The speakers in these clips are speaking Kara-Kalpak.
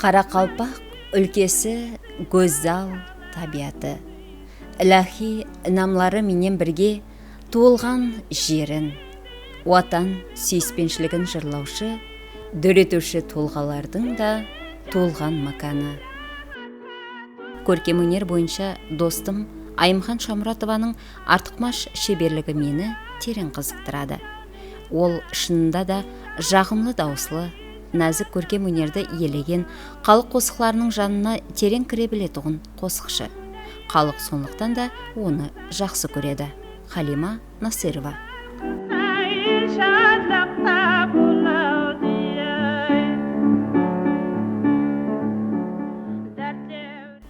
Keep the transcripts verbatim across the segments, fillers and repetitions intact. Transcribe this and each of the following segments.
Qaraqalpaq úlkesi gózzal tábiyatı, iláhiy inamları menen birge tuwılǵan jerin, Watan súyispenshiligin jırlawshı, dóretiwshi tulǵalardıń da tuwılǵan mákanı. Kórkem óner boyınsha dostım Ayımxan Shamuratovanıń artıqmash sheberligi meni tereń qızıqtıradı. Ol shınında da jaǵımlı dawıslı, názik kórkem ónerdi iyelegen, xalıq qosıqlarınıń janına tereń kire biletuǵın qosıqshı. Xalıq sonlıqtan da onı jaqsı kóredi. Halima Nasırova.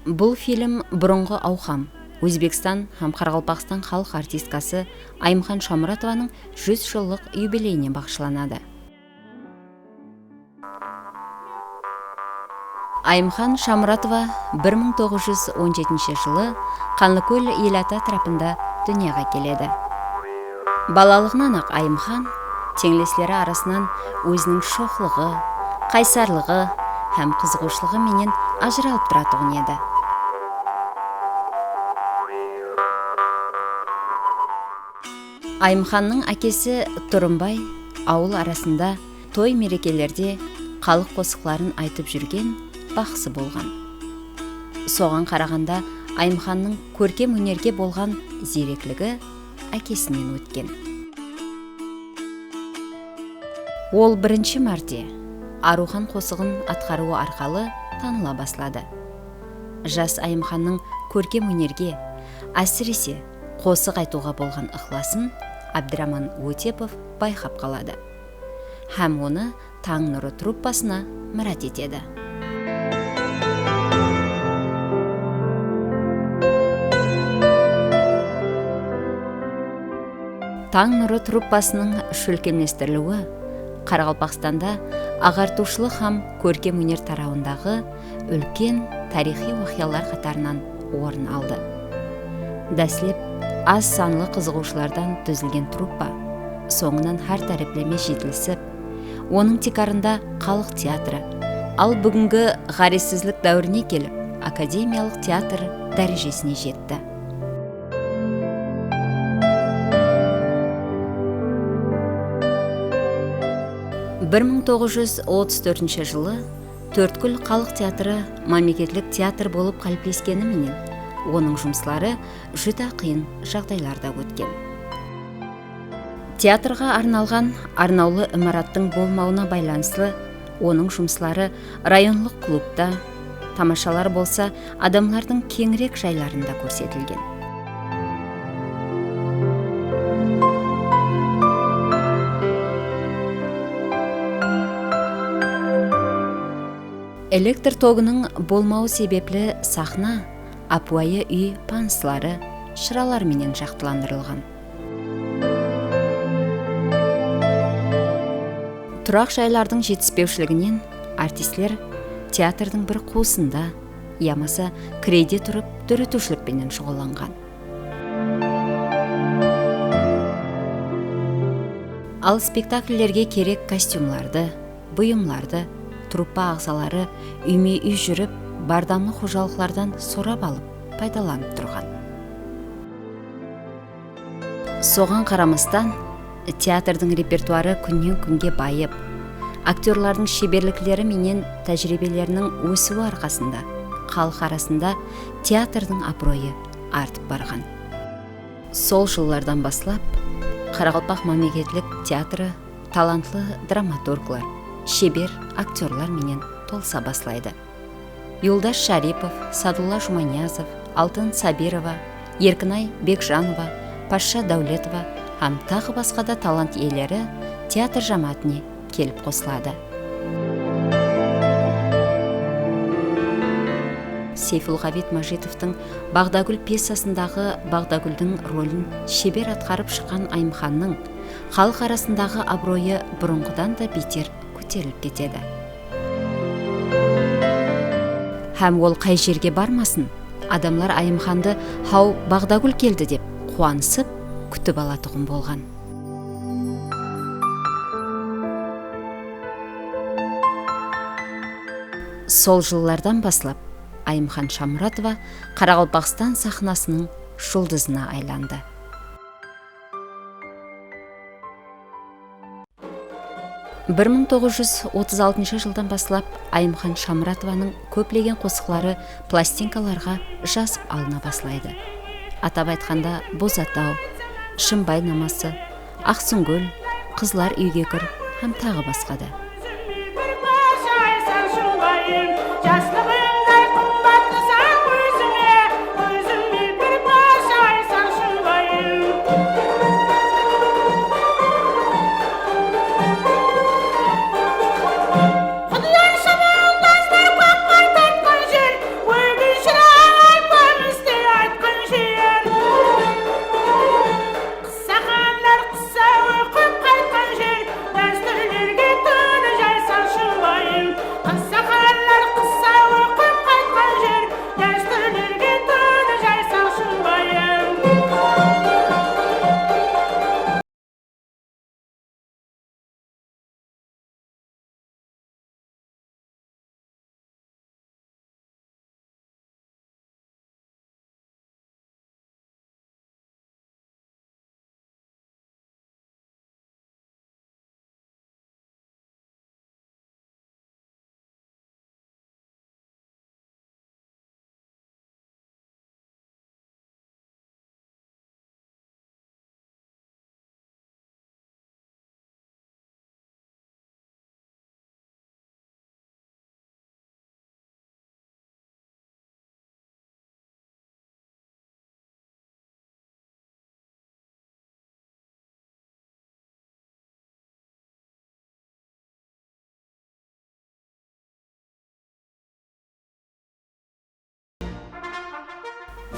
Bul film burınǵı awqam, Ózbekstan hám Qaraqalpaqstan xalıq artistkası Ayımxan Shamuratovanıń júz jıllıq yubileyine baǵıshlanadı. Ayımxan Shamuratova bir mıń toǵız júz on jetinshi jılı Qanlıkól elata átirapında dúnyaǵa keledi. Balalıǵınan-aq Ayımxan teńlesleri arasınan óziniń shoqlıǵı, qaysarlıǵı hám qızıǵıwshılıǵı menen ajıralıp turatuǵın edi. Ayımxannıń ákesi Turımbay awıl arasında toy-merekelerde xalıq qosıqların aytıp júrgen baqsı bolǵan. Soǵan qaraǵanda Ayımxannıń kórkem ónerge bolǵan ziyrekligi ákesinen ótken. Ol birinshi márte Arıwxan qosıǵın atqarıwı arqalı tanıla basladı. Jas Ayımxannıń kórkem ónerge, ásirese, qosıq aytıwǵa bolǵan ıqlasın Ábdiraman Ótepov bayqap qaladı hám onı Tań nurı truppasına mirát etedi. Tań nurı truppasınıń shólkemlestiriliwi Qaraqalpaqstanda aǵartıwshılıq hám kórkem óner tarawındaǵı úlken tariyxıy waqıyalar qatarınan orın aldı. Dáslep az sanlı qızıǵıwshılardan dúzilgen truppa, sońınan hár tárepleme jetilisip, onıń tiykarında xalıq teatrı, al búgingi ǵárezsizlik dáwirine kelip, akademiyalıq teatr dárejesine jetti. Bir mıń toǵız júz otız tórtinshi jılı Tórtkúl xalıq teatrı mámleketlik teatr bolıp qálipleskeni menen, onıń jumısları júdá qıyın jaǵdaylarda ótken. Teatrǵa arnalǵan arnawlı imarattıń bolmawına baylanıslı, onıń jumısları rayonlıq klubta, tamashalar bolsa adamlardıń keńirek jaylarında kórsetilgen. Elektr togınıń bolmawı sebepli saxna ápiwayı úy panısları, shıralar menen jaqtılandırılǵan. Turaq jaylardıń jetispewshiliginen artistler teatrdıń bir quwısında yamasa kireyde turıp dóretiwshilik penen shuǵıllanǵan. Al spektakllerge kerek kostyumlardı, buyımlardı truppa aǵzaları úyme-úy júrip, bardamlı xojalıqlardan sorap alıp paydalanıp turǵan. Soǵan qaramastan, teatrdıń repertuarı kúnnen-kúnge bayıp, aktyorlardıń sheberlikleri menen tájiriybeleriniń ósiwi arqasında xalıq arasında teatrdıń abıroyı artıp barǵan. Sol jıllardan baslap Qaraqalpaq mámleketlik teatrı talantlı dramaturglar, sheber aktyorlar menen tolısa baslaydı. Yuldash Sharipov, Sadulla Jumaniyazov, Altın Sabirova, Erkinay Bekjanova, Pashsha Dáwletova hám taǵı basqa da talant iyeleri teatr jámáátine kelip qosıladı. Seyfulǵabit Majitovtıń Baǵdagúl pyesasındaǵı Baǵdagúldiń rolin sheber atqarıp shıqqan Ayımxannıń xalıq arasındaǵı abıroyı burınǵıdan da beter kóterilip ketedi. Hám ol qay jerge barmasın, adamlar Ayımxandı "Haw, Baǵdagúl keldi!" dep quwanısıp kútip alatuǵın bolǵan. Sol jıllardan baslap Ayımxan Shamuratova Qaraqalpaqstan saxnasınıń juldızına aylandı. Bir mıń toǵız júz otız altınshı jıldan baslap Ayımxan Shamuratovanıń kóplegen qosıqları plastinkalarǵa jazıp alına baslaydı. Atap aytqanda, Bozataw, Shımbay naması, Aqsúngil, Qızlar úyge kir hám taǵı basqa da. Qıssaxanlar qıssa oqıp qaytqan jer, dástúrlerge tóre jaysań, Shıbayım. Qıssaxanlar qıssa oqıp qaytqan jer, dástúrlerge tóre jaysań, Shıbayım.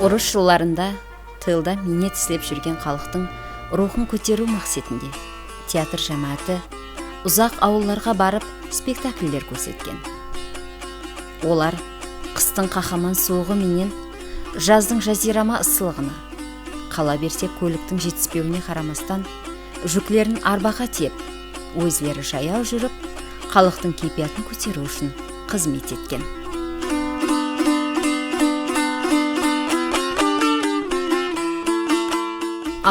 Urıs jıllarında tılda miynet islep júrgen xalıqtıń ruwxın kóteriw maqsetinde teatr jámááti uzaq awıllarǵa barıp spektakller kórsetken. Olar qıstıń qahaman suwıǵı menen jazdıń jáziyrama ıssılıǵına, qala berse kóliktiń jetispewine qaramastan, júklerin arbaǵa tiyep, ózleri jayaw júrip, xalıqtıń keypiyatın kóteriw ushın xızmet etken.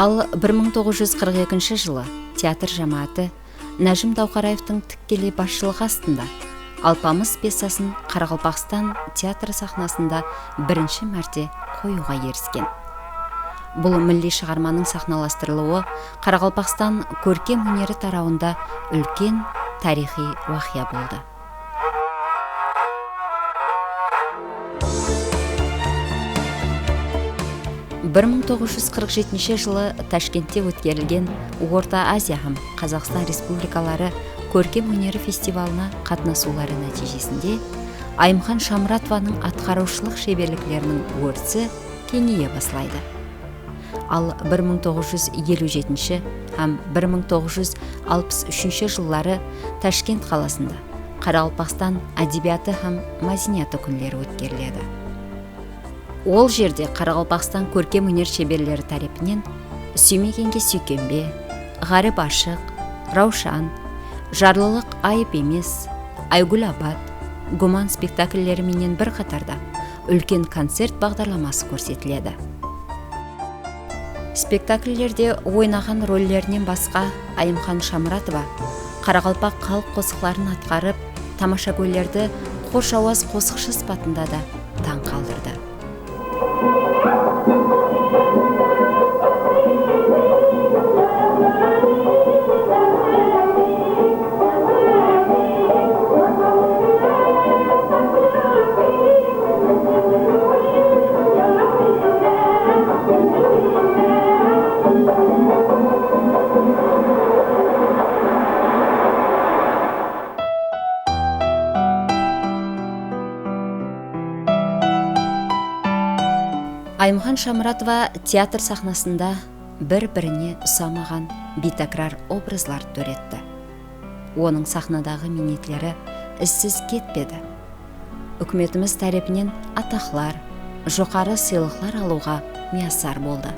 Al bir mıń toǵız júz qırq ekinshi jılı teatr jámááti Nájim Dáwqaraevtıń tikkeley basshılıǵı astında Alpamıs pyesasın Qaraqalpaqstan teatrı saxnasında birinshi márte qoyıwǵa erisken. Bul milliy shıǵarmanıń saxnalastırılıwı Qaraqalpaqstan kórkem óneri tarawında úlken tariyxıy waqıya boldı. Bir mıń toǵız júz qırq jetinshi jılı Tashkentte ótkerilgen Orta Aziya hám Qazaqstan Respublikaları kórkem óneri festivalına qatnasıwları nátiyjesinde Ayımxan Shamuratovanıń atqarıwshılıq sheberlikleriniń órisi keńeye baslaydı. Al bir mıń toǵız júz eliw jetinshi hám bir mıń toǵız júz alpıs úshinshi jılları Tashkent qalasında Qaraqalpaqstan ádebiyatı hám mádeniyatı kúnleri ótkeriledi. Ol jerde Qaraqalpaqstan kórkem óner sheberleri tárepinen Súymegenge súykenbe, Ǵárip ashıq, Rawshan, Jarlılıq ayıp emes, Aygúl abat, Gúman spektaklleri menen bir qatarda úlken koncert baǵdarlaması kórsetiledi. Spektakllerde oynaǵan rollerinen basqa Ayımxan Shamuratova qaraqalpaq xalıq qosıqların atqarıp, tamashagóylerdi xosh awaz qosıqshı sıpatında da tań qaldırdı. Ayımxan Shamuratova teatr saxnasında bir-birine usamaǵan biytákirar obrazlardı dóretti. Onıń saxnadaǵı miynetleri izsiz ketpedi. Húkimetimiz tárepinen ataqlar, joqarı sıylıqlar alıwǵa miyasar boldı.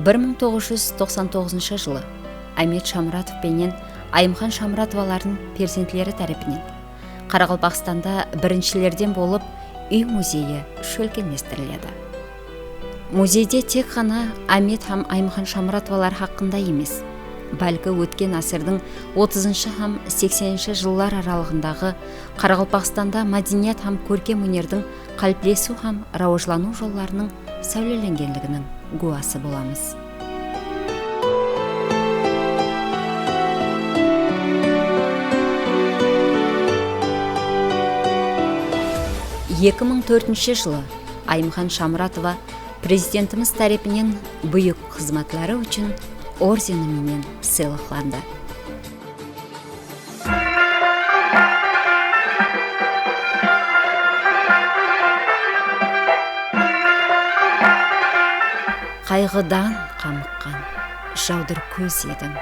Bir mıń toǵız júz toqsan toǵızınshı jılı Ámet Shamuratov penen Ayımxan Shamuratovalardıń perzentleri tárepinen Qaraqalpaqstanda birinshilerden bolıp úy muzeyi shólkemlestiriledi. Muzeyde tek ǵana Ámet hám Ayımxan Shamuratovalar haqqında emes, bálki ótken ásirdiń otızınshı hám sekseninshi jıllar aralıǵındaǵı Qaraqalpaqstanda mádeniyat hám kórkem ónerdiń qáliplesiw hám rawajlanıw jollarınıń sáwlelengenliginiń gúwası bolamız. Eki mıń tórtinshi jılı Ayımxan Shamuratova Prezidentimiz tárepinen búyik xızmatları ushın ordeni menen sıylıqlandı. Qayǵıdan qamıqqan jawdır kóz ediń.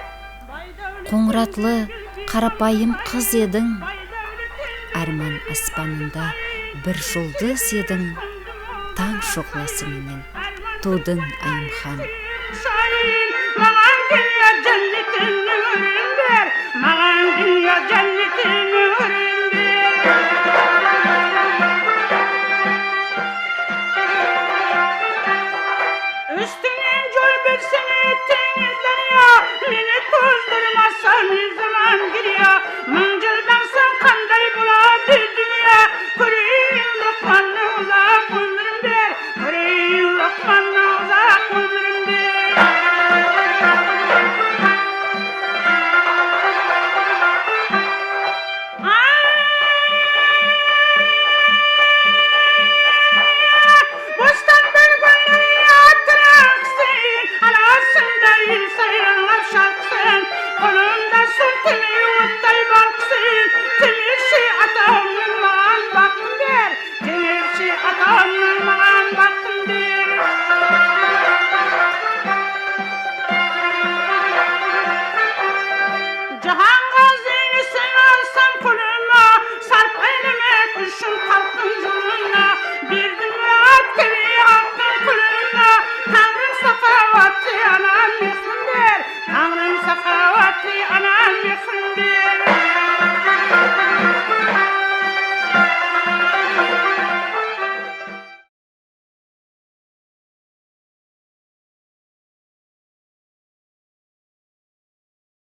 Qońıratlı, qarapayım qız ediń. Árman aspanında bir juldız ediń. Tań shuǵlası menen tuwdıń, Ayımxan.